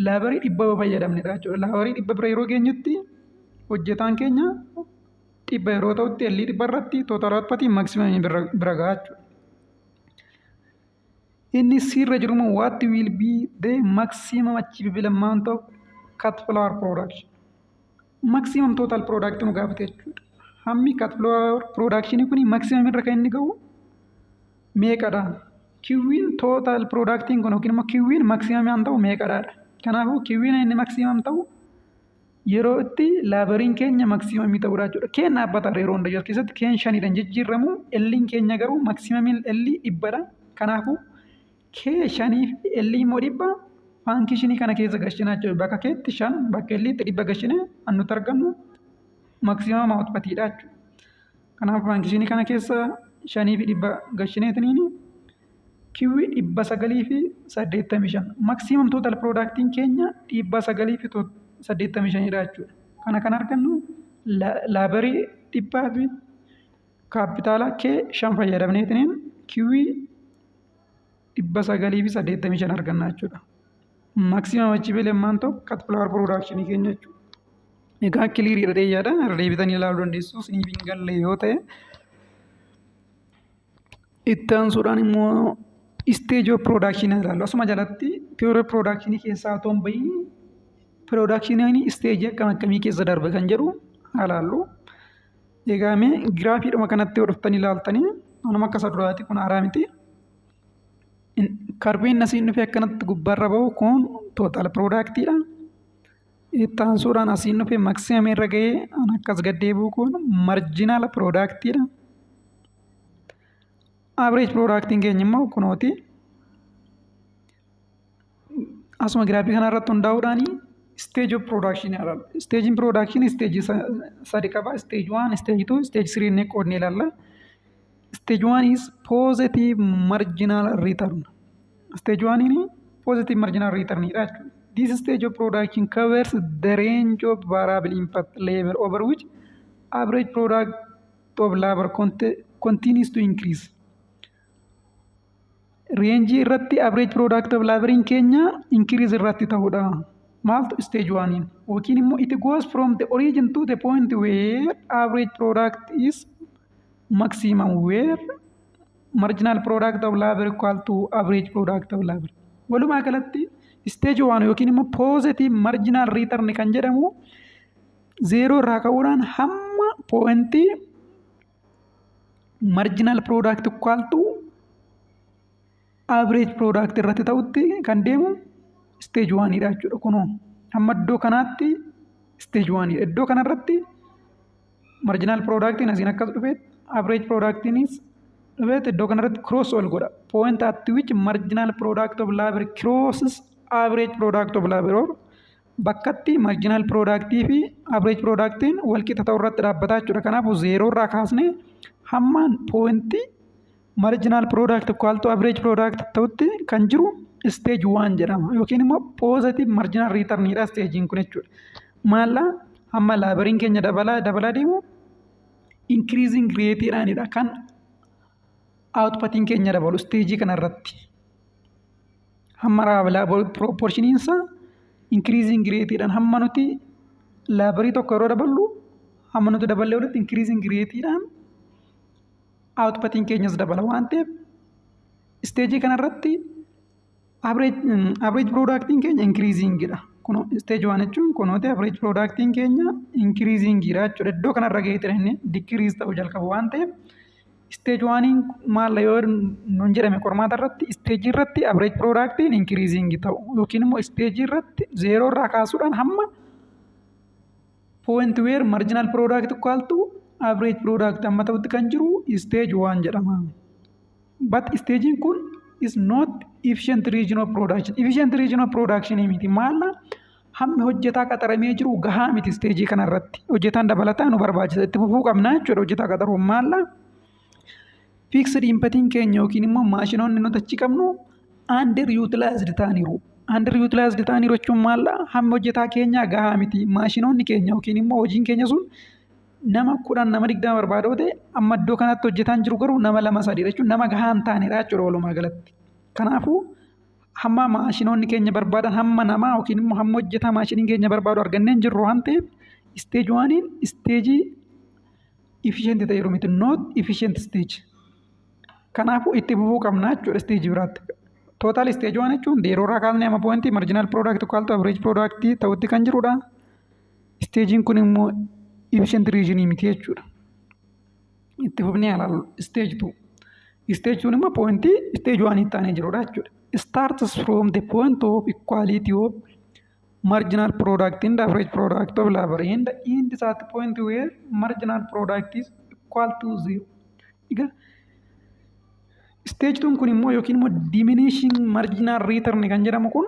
laborii 100 fayyadamnedha jechuudha. Laborii 100 bira yeroo geenyutti, hojjetaan keenya 100 yeroo ta'utti, L 100 irratti total outputiin maximum bira ga'a jechuudha. Inni sirra jiru immoo, what will be the maximum achievable amount of cut flower production? Maximum total product nu gaafate jechuudha. Hammi cut flower production kun maximum irra kan inni gahu meeqadha? Q-iin total productiin kun yookiin immoo Q-iin maximum aan ta'u meeqadha? Kanaafuu Q-iin inni maximum ta'u yeroo itti laboriin keenya maximumii ta'udha jechuudha. K'n dhaabbata yeroo hunda jiru keessatti K'n shanidhaan jijjiiramu, L'in keenya garuu maximumiin L 100dha. Kanaafuu K shanii fi L immoo 100 functionii kana keessa gashinaa jechuudha. Bakka K'tti shan, bakka L'tti 100 gashinee kan nuti argannu maximum outputiidha jechuudha. Kanaaf functionii kana keessa shanii fi 100 gashineetiniin Q 985, maximum total productiin keenya 985dha jechuudha. Kana kan argannu laborii 100 fi kaapitaala K shan fayyadamneetiniin Q 985 arganna jechuudha. Maximum achievable amount of cut flower production keenya jechuudha. Egaa cleariidha dheeyyaadha. Irra deebitanii ilaaluu dandeessu isiniif hin galle yoo ta'e. Itti aansuudhaan immoo stage of production ilaallu. Asuma jalatti theory of production keessaa otoo hin bahiin productioniin stage akkam akkamii keessa darbe kan jedhu haa ilaallu. Egaa mee giraafiidhuma kanatti yoo dhuftanii ilaaltanii anuma akka isa duraati, kun haaraa miti. Curveiin asiin dhufee akkanatti gubbaarra bahu kun total productiidha. Itti aansuudhaan asiin dhufee maximum irra gahee an akkas gad deebi'u kun marginal productiidha. Average productiin keenya immoo kunooti. Asuma giraafii kana irratti hundaa'uudhaan stage of production ilaalla. Stagein production stage sadi qaba. Stage 1, stage 2, stage 3 inni qoodnee ilaalla. Stage 1 is positive marginal return. Stage 1 in positive marginal return dha jechuudha. This stage of production covers the range of variable input level over which average product of labor continues to increase. Rangeii irratti average product of laboriin keenya increase irratti ta'udha. Maaltu stage 1 yookiin immoo it goes from the origin to the point where average product is maximum, where marginal product of labor equal to average product of labor. Walumaa galatti stage 1 yookiin immoo positive marginal return kan jedhamu zeeroo irraa ka'uudhaan hamma pointii marginal product equal to average product irratti ta'utti kan deemu stage 1dha jechuudha. Kunoo hamma iddoo kanaatti stage 1dha. Iddoo kanarratti marginal productiin asiin akkas dhufeet, average productiinis dhufeet iddoo kanarratti cross ol godha. Point at which marginal product of labor crosses average product of labor or bakkatti marginal productii fi average productiin wal qixa ta'u irratti dhaabbataa jechuudha. Kanaafuu zeeroo irraa kaasnee hamma pointii marginal product equal to average product ta'utti kan jiru stage 1 jedhama yookiin immoo positive marginal return dha stagein kun jechuudha. Maallaa hamma laboriin keenya dabalaa dabalaa deemu increasing rateedhaanidha kan outputiin keenya dabalu stageii kanarratti. Hamma proportioniinsa increasing rateedhaan hamma nuti laborii tokko yeroo daballu, hamma nuti daballee olitti increasing rateedhaan outputiin keenyas dabala waan ta'eef, stageii kanarratti average productiin keenya increasingidha. Kun stage 1 jechuun kunooti average productiin keenya increasingidha jechuudha. Iddoo kanarra gaheetira inni decrease ta'uu jalqabu waan ta'eef, stage 1 maal yoo nun jedhame qormaata irratti, stageii irratti average productiin increasing ta'u yookiin immoo stageii irratti zeeroo irraa kaasuudhaan hamma point where marginal product equal to average product amma ta'utti kan jiru stage 1 jedhama. But stagein kun is not efficient region of production. Efficient region of production miti. Maalla hammi hojjetaa qaxaramee jiru gahaa miti stageii kanarratti. Hojjetaan dabalataa nu barbaachisa. Itti fufuu qabna jechuudha hojjetaa qaxaruun. Maalla fixed inputiin keenya yookiin immoo maashinoonni nuti achi qabnu under utilized ta'aniiru. Under utilized ta'aniiru jechuun maalla hammi hojjetaa keenyaa gahaa miti. Maashinoonni keenya yookiin immoo hojiin keenya sun nama 10, nama 20 barbaada yoo ta'e, amma iddoo kanatti hojjetaan jiru garuu nama lama sadiidha jechuun nama gahaa hin taanedha jechuudha walumaa galatti. Kanaafuu hamma maashinoonni keenya barbaadan, hamma namaa yookiin immoo hamma hojjetaa maashiniin keenya barbaadu argannee hin jirru waan ta'eef, stage oneiin stageii efficient ta'eeru miti, not efficient stage. Kanaafuu itti fufuu qabna jechuudha stageii biraatti. Total stage one jechuun zeeroo irraa kaasnee amma pointii marginal product equal to average product ta'utti kan jirudha. Stageiin kun immoo efficient region miti jechuudha. Itti fufnee ilaallu stage 2. Stage 2 immoo pointii stage 1 itti aanee jirudha jechuudha. Starts from the point of equality of marginal product and average product of labor and ends at point where marginal product is equal to zero. Egaa stage 2 kun immoo yookiin immoo diminishing marginal return kan jedhamu kun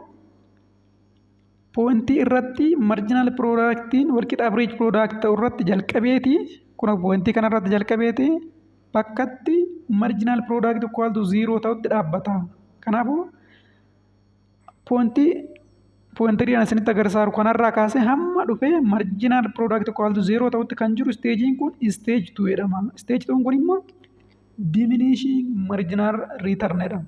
pointii irratti marginal productiin walqixa average product ta'u irratti jalqabeeti, kun pointii kana irratti jalqabeeti bakkatti marginal product equal to zero ta'utti dhaabbata. Kanaafuu pointii pointii isinitti agarsiisaa jiru kanarraa kaasee hamma dhufee marginal product equal to zero ta'utti kan jiru stageiin kun stage 2 jedhama. Stage 2 kun immoo diminishing marginal return jedhama.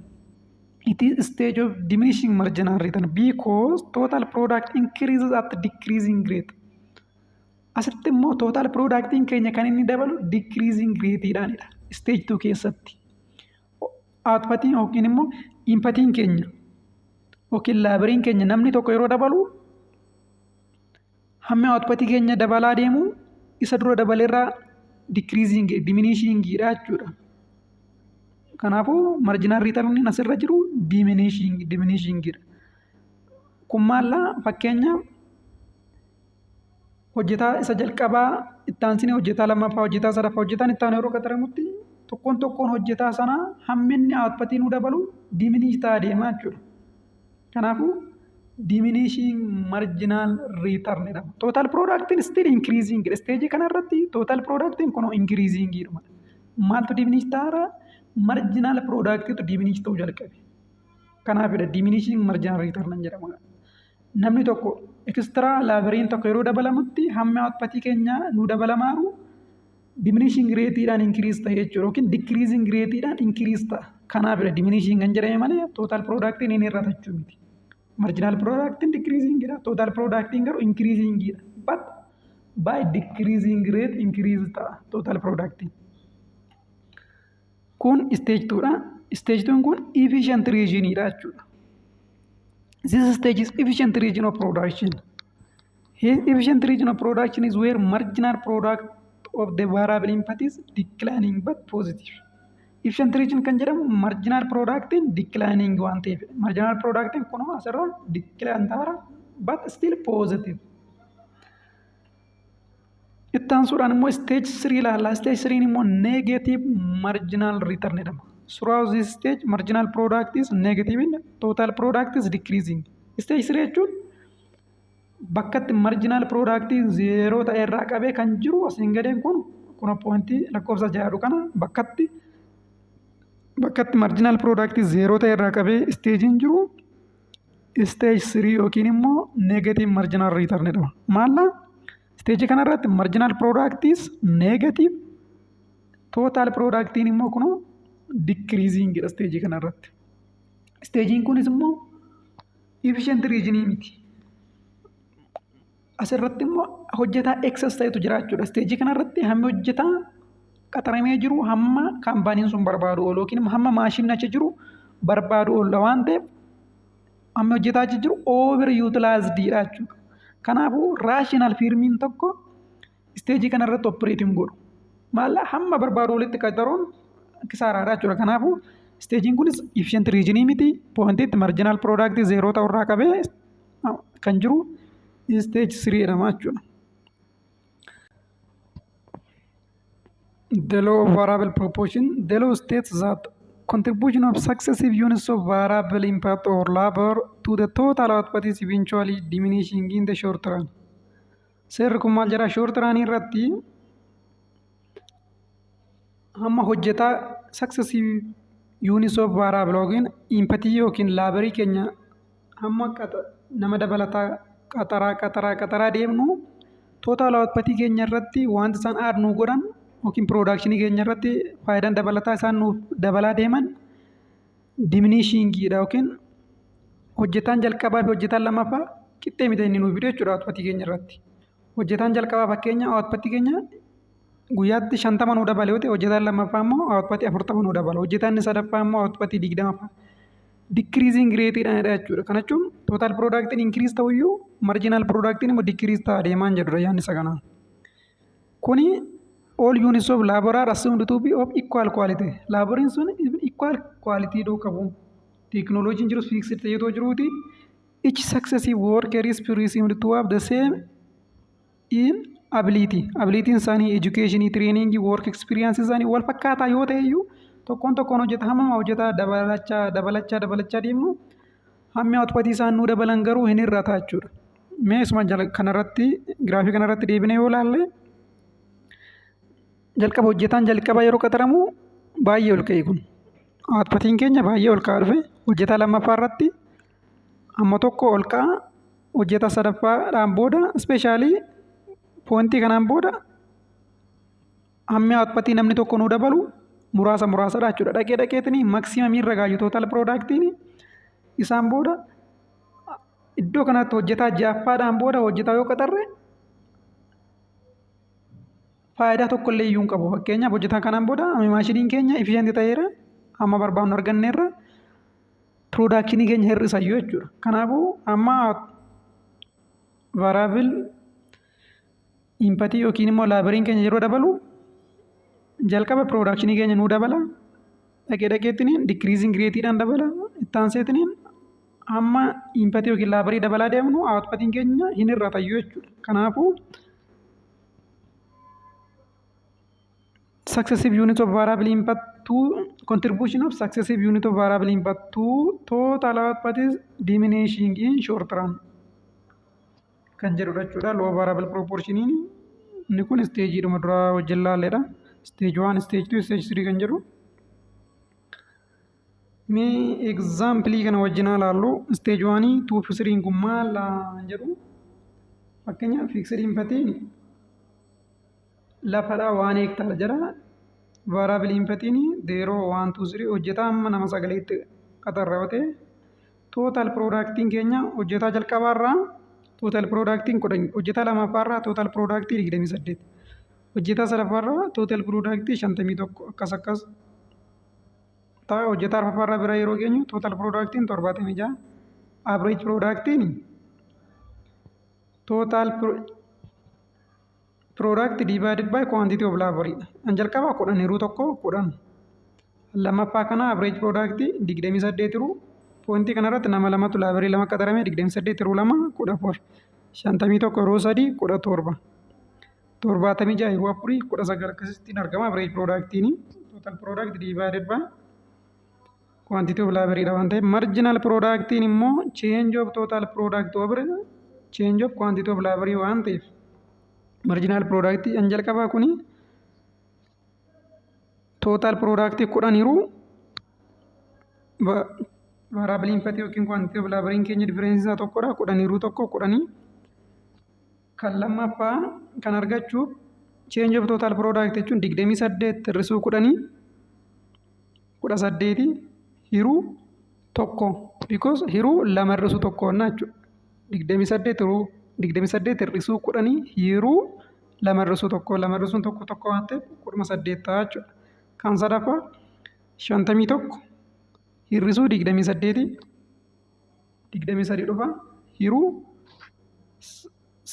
It is stage of diminishing marginal return because total product increases at decreasing rate. Asitti immoo total productiin keenya kan inni dabalu decreasing rateidhaanidha. Stage 2 keessatti. Outputiin yookiin immoo inputiin keenya yookiin laboriin keenya namni tokko yeroo dabalu, hammi outputii keenya dabalaa deemu isa dura dabaleerraa decreasing, diminishingidha jechuudha. Kanaafuu marginal return asirra jiru diminishingidha. Kun maallaa? Fakkeenyaaf, hojjetaa isa jalqabaa itti aansinee hojjetaa lammaffaa, hojjetaa sadaffaa, hojjetaan itti aanu yeroo qaxaramutti tokkoon tokkoon hojjetaa sanaa hammi inni outputii nuu dabalu diminish ta'aa deema jechuudha. Kanaafuu diminishing marginal return jedhama. Total productiin still increasing. Stage kanarratti total productiin kun increasing dhuma. Maaltu diminish ta'aara? Marginal productiitu diminish ta'uu jalqabe. Kanaafidha diminishing marginal return jedhama. Namni tokko, extra laboriin tokko yeroo dabalamutti hammi outputii keenya nuu dabalamaaru diminishing rateidhaan increase ta'e jechuudha yookiin decreasing rateidhaan increase ta'a. Kanaafidha diminishing kan jedhame malee total productiin inni irra jechuu miti. Marginal productiin decreasingidha. Total productiin garuu increasingidha. But by decreasing rate increase ta'a total productiin. Kun stage 2dha. Stage 2 kun efficient regionidha jechuudha. This stage is efficient region of production. Here, efficient region of production is where marginal product of the variable input is declining but positive. Efficient region kan jedhamu marginal productiin declining waan ta'eef. Marginal productiin kun asirra decline ta'ara but still positive. Itti aansuudhaan immoo stage 3 ilaalla. Stage 3 immoo negative marginal return jedhama. Throughout this stage, marginal product is negative and total product is decreasing. Stage 3 jechuun bakkatti marginal product zero ta'e irraa qabee kan jiru asiin gadeen kun pointii lakkoofsa 6 kana bakkatti marginal product zero ta'e irraa qabee stageiin jiru stage 3 yookiin immoo negative marginal return jedhama. Maalla? Stage kanarratti marginal product is negative, total productiin immoo kunoo decreasing dha stage kanarratti. Stageiin kunis immoo efficient region miti. Asirratti immoo hojjetaa excess ta'etu jira jechuudha. Stage kanarratti hammi hojjetaa qaxaramee jiru hamma companyn sun barbaadu oolu yookiin hamma maashinni achi jiru barbaadu oola waan ta'eef, hammi hojjetaa achi jiru over utilized dha jechuudha. Kanaafuu rational firmiin tokko stage kanarratti operate hin godhu. Maalla? Hamma barbaadu olitti qaxaruun kisaaraadha jechuudha. Kanaafuu stageiin kunis efficient region miti. Pointiitti marginal product zero ta'urraa qabee kan jiru stage 3 jedhama jechuudha. The law of variable proportion. The law states that contribution of successive units of variable input or labor to the total output is eventually diminishing in the short run. Seerri kun maal jedhaa? Short run irratti hamma hojjetaa successive units of variable yookiin inputii yookiin laborii keenya hamma nama dabalataa qaxaraa qaxaraa qaxaraa deemnu, total outputii keenya irratti wanti isaan add nuu godhan yookiin productionii keenya irratti faayidaan dabalataa isaan nuuf dabalaa deeman diminishingiidha yookiin hojjetaan jalqabaa fi hojjetaan lammaffaa qixxee miti inni nuuf fidu jechuudha outputii keenya irratti. Hojjetaan jalqabaa fakkeenya outputii keenya guyyaatti 50 nuu dabale yoo ta'e, hojjetaan lammaffaa immoo outputii 40 nuu dabala. Hojjetaan inni sadaffaa immoo outputii 20. Decreasing rateidhaanidha jechuudha. Kana jechuun total productiin increase ta'uyyuu marginal productiin immoo decrease ta'aa deemaan jedhudha yaadni isa kanaa. Kuni All units of labor are assumed to be of equal quality. Laboriin sun equal quality doo qabu. Teknooloojiin jirus fixed ta'eetoo jiruuti. Each successive worker is presumed to have the same in ability. Abilitiin isaanii, education, training, work experience isaanii wal fakkaataa yoo ta'e iyyuu, tokkoon tokkoon hojjeta hammama hojjetaa dabalachaa dabalachaa dabalachaa deemnu, hammi outputii isaan nuu dabalan garuu hin hir'ata jechuudha. Mee isuma kanarratti, giraafii kanarratti deebinee yoo ilaalle, jalqaba hojjetaan jalqaba yeroo qaxaramu baay'ee ol ka'e kun. Outputiin keenya baay'ee ol ka'aa dhufe. Hojjetaa lammaffaa irratti amma tokko ol ka'a. Hojjetaa sadaffaadhaan booda, especially pointii kanaan booda, hammi outputii namni tokko nuu dabalu muraasa muraasadha jechuudha. Dhaqee dhaqeetini maximumii irra gaayyu total productiin isaan booda iddoo kanatti hojjetaa ja'affaadhaan booda hojjetaa yoo qaxarre faayidaa tokko illee iyyuu hin qabu. Fakkeenyaaf, hojjetaa kanaan booda maashiniin keenya efficient ta'eera, hamma barbaannu arganneerra, productionii keenya hir'isayyuu jechuudha. Kanaafuu amma variable inputii yookiin immoo laboriin keenya yeroo dabalu, jalqaba productionii keenya nuu dabala. Dhaqee dhaqeettiniin decreasing rateiidhaan dabala. Ittaanseetiniin hamma inputii yookiin laborii dabalaa deemnu outputiin keenya hin hir'atayyuu jechuudha. Kanaafuu successive unit of variable input to contribution of successive unit of variable input to total output is diminishing in short run kan jedhudha jechuudha. Law variable proportioniin inni kun stageiidhuma duraa wajjin laalledha. Stage 1, stage 2, stage 3 kan jedhu. Mee exampleii kana wajjin haa laallu. Stage 1, 2 fi 3 kun maal jedhu? Fakkeenyaaf, fixed inputiin lafadhaa 1 hectare jedha. Variable inputiin 0, 1, 2, 3, hojjetaa amma nama sagaleetti qaxarra yoo ta'e, total productiin keenya hojjetaa jalqabaarraa total productiin 10, hojjetaa lammaffaarraa total productii 28, hojjetaa sadaffaarraa total productii 51, akkas akkas ta'a. Hojjetaa arfaffaarraa bira yeroo geenyu total productiin 76. Average productiin total product divided by quantity of labor dha. An jalqabaa 10 hiruu 1, 10. Lammaffaa kana average product 28 hiruu, pointii kanarratti nama lamatu, laborii lama qaxarame, 28 hiruu 2, 14. 51 yeroo 3, 17. 76 yeroo 4, 19. Akkasittiin argama. Average productiin total product divided by quantity of labor dha waan ta'eef, marginal productiin immoo change of total product over change of quantity of labor waan ta'eef, marginal product an jalqabaa kuni total product 10 hiruu variable input yookiin quantity of laboriin keenya difference isaa tokkodha, 10 hiruu 1, 10. Kan lammaffaa kan argachuuf change of total product jechuun 28 hir'isuu 10, 18 hiruu 1, because hiruu 2 hir'isuu 1 jennaa jechuudha. 28 hiruu 28 hir'isuu 10 hiruu 2 hir'isuu 1, 2 hir'isuun 1, 1 waan ta'eef 18 ta'a jechuudha. Kan sadaffaa 51 hir'isuu 28, 23 dhufa, hiruu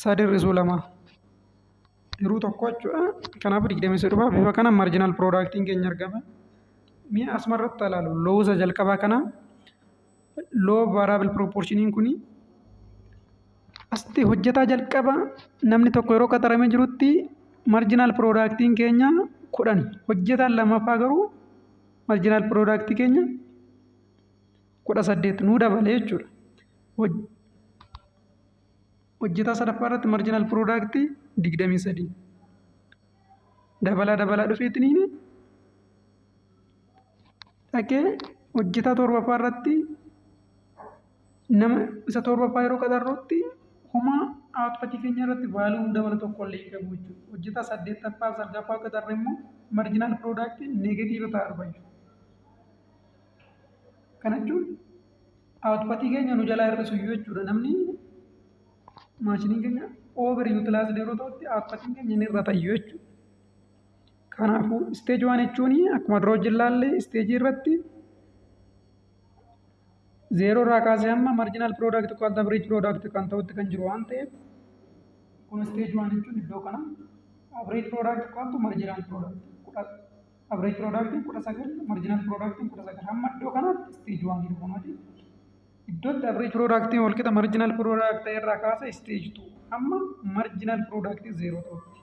3 hir'isuu 2, hiruu 1 jechuudha. Kanaafuu 23 dhufa. Bifa kana marginal productiin keenya argama. Mi'a asumarratti ilaalu, law isa jalqabaa kana, law variable proportioniin kuni asti hojjetaa jalqaba namni tokko yeroo qaxaramee jirutti marginal productiin keenya 10, hojjetaan lammaffaa garuu marginal productii keenya 18 nuu dabale jechuudha. Hojjetaa sadaffaa irratti marginal productii 23 dabalaa dabalaa dhufeetiniin dhaqee hojjetaa torbaffaa irratti, nama isa torbaffaa yeroo qaxarrutti homaa outputii keenya irratti value dabalu tokko illee hin qabu jechuudha. Hojjetaa saddeettaffaa, salgaffaa qaxarre immoo marginal productiin negative ta'a dhufa jechuudha. Kana jechuun outputii keenya nu jalaa hir'isu iyyuu jechuudha. Namni maashiniin keenya over utilized yeroo ta'utti outputiin keenya ni hir'ata iyyuu jechuudha. Kanaafuu stage one jechuun akkuma dura wajjin ilaalle, stageii irratti zero irraa kaasee hamma marginal product equal to average product kan ta'utti kan jiru waan ta'eef, kun stage one jechuun iddoo kana Average product equal to marginal product. Kudha average product 19, marginal product 19, hamma iddoo kanaatti stage 1 jedhu kunuuti. Iddootti average product wal qixa marginal product ta'e irraa kaasa stage 2 hamma marginal product 0 ta'utti.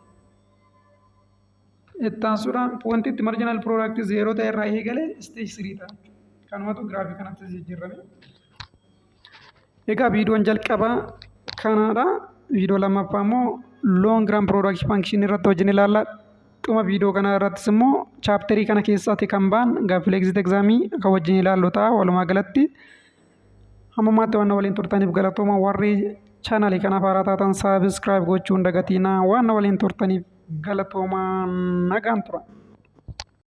Itti aansuudhaan wanti itti marginal product 0 ta'e irraa eegalee stage 3 ta'a. Kanumatu giraafii kanatti jijjiirame. Egaa viidiyoon jalqabaa kanaadha. Viidiyoo lammaffaa immoo long run production function irratti wajjin ilaalla. Dhuma viidiyoo kanaa irrattis immoo chapterii kana keessaatti kan ba'an gaaffilee exit examii kan wajjin ilaallu ta'a. Walumaa galatti hamma ammaatti waan waliin turtaniif galatooma. Warri channelii kanaaf haaraa taatan subscribe gochuu hin dagatinaa. Waan waliin turtaniif galatoomaa, nagaan tura.